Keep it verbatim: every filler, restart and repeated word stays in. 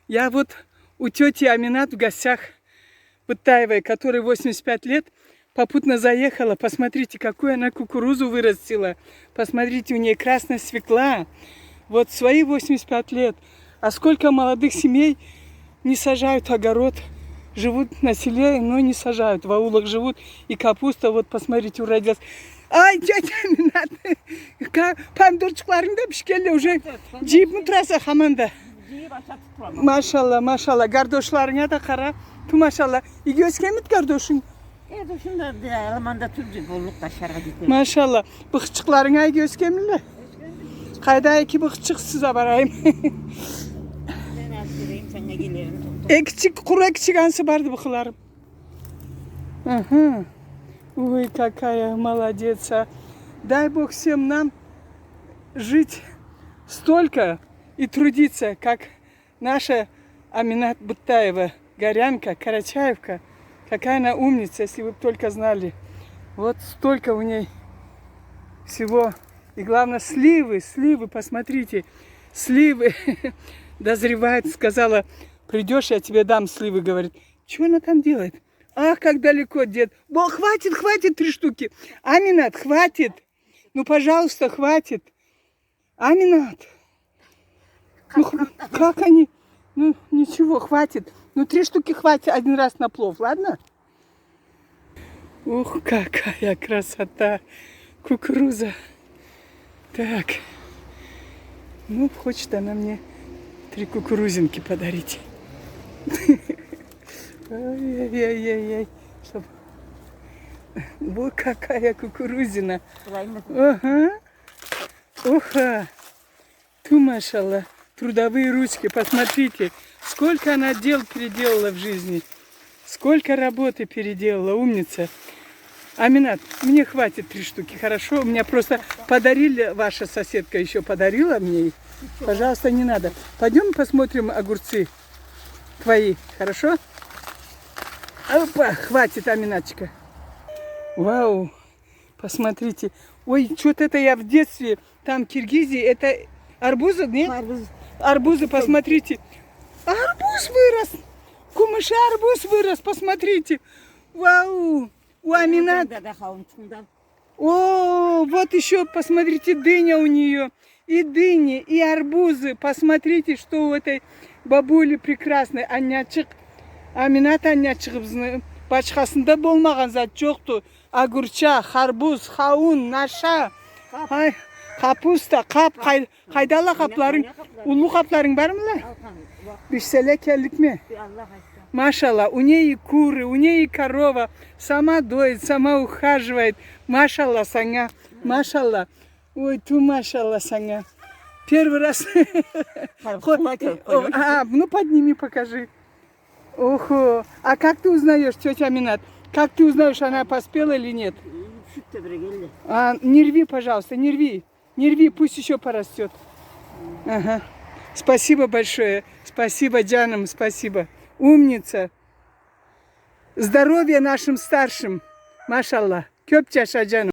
Я вот у тёти Аминат в гостях, Быттаевой, которой восемьдесят пять лет, попутно заехала. Посмотрите, какую она кукурузу вырастила. Посмотрите, у ней красная свекла. Вот свои восемьдесят пять лет. А сколько молодых семей не сажают огород, живут на селе, но не сажают. В аулах живут, и капуста, вот посмотрите, уродилась. Ай, тётя Аминат, ка-, помидорчукъларынг да бишгенле уже. Жыйыбмы тураса хаманда? Жыйыб, ашатыб турама. Машалла, машалла. Гардошларынга да къара. Ту, машалла. Иги ёсгенмиди гардошунг? Гардошум да, да, аламанда турду, боллукъ да ашаргъа жетеди. Машалла. Быхчыкъларынг иги ёсгенмиле? Къайда, эки быхчыкъ сизге барайым. Мен алыб келейим, сеннге келерим. Экичик, къуру экичик ансы барды быхыларым. Ага. Ой, какая молодец, а. Дай Бог всем нам жить столько и трудиться, как наша Аминат Быттаева, горянка, карачаевка. Какая она умница, если вы б только знали. Вот столько у ней всего. И главное, сливы, сливы, посмотрите. Сливы дозревают, сказала: «Придёшь, я тебе дам сливы», говорит. Чё она там делает? Ах, как далеко, дед. Бо, хватит, хватит три штуки. Аминат, хватит. Ну, пожалуйста, хватит. Аминат. Ну, х-, как они? Ну, ничего, хватит. Ну, три штуки хватит один раз на плов, ладно? Ух, какая красота. Кукуруза. Так. Ну, хочет она мне три кукурузинки подарить. Ай-яй-яй-яй. Чтоб... Вот какая кукурузина. Ага. Уха. Ту, машалла. Трудовые ручки. Посмотрите, сколько она дел переделала в жизни. Сколько работы переделала, умница. Аминат, мне хватит три штуки, хорошо? У меня просто подарили, ваша соседка ещё подарила мне их. Пожалуйста, не надо. Пойдём посмотрим огурцы твои, хорошо? Опа, хватит, Аминатчика. Вау, посмотрите. Ой, чё-то это я в детстве, там, в Киргизии, это арбузы, нет? Арбуз. Арбузы, посмотрите. Арбуз вырос. Кумышы арбуз вырос, посмотрите. Вау. У Аминат. Да, да, да, хауунчугъундан. О, вот ещё, посмотрите, дыня у неё. И дыни, и арбузы. Посмотрите, что у этой бабули прекрасной. Аннячыкъ, Аминат аннячыгъыбызны бачхасында болмагъан зат жокъду. Огурча, харбуз, хауун, наша. Къап. Ай, капуста, къап, къай-, къайдала къапларынг? Къайда къапларым? Уллу къапларынг бармыла? Алхан, уа. Бишселе келликме? Аллах айтса. Машалла, у неи куры, у неи корова. Сама доит, сама ухаживает. Машалла санга, машалла. Ой, ту, машалла санга. Первый раз. Хо-, а, ну подними, покажи. Охо. А как ты узнаёшь, тётя Аминат? Как ты узнаёшь, она поспела или нет? А, не рви, пожалуйста, не рви. Не рви, пусть ещё порастёт. Ага. Спасибо большое. Спасибо, джаным, спасибо. Умница. Здоровья нашим старшим. Машалла. Кёб джаша, джаным.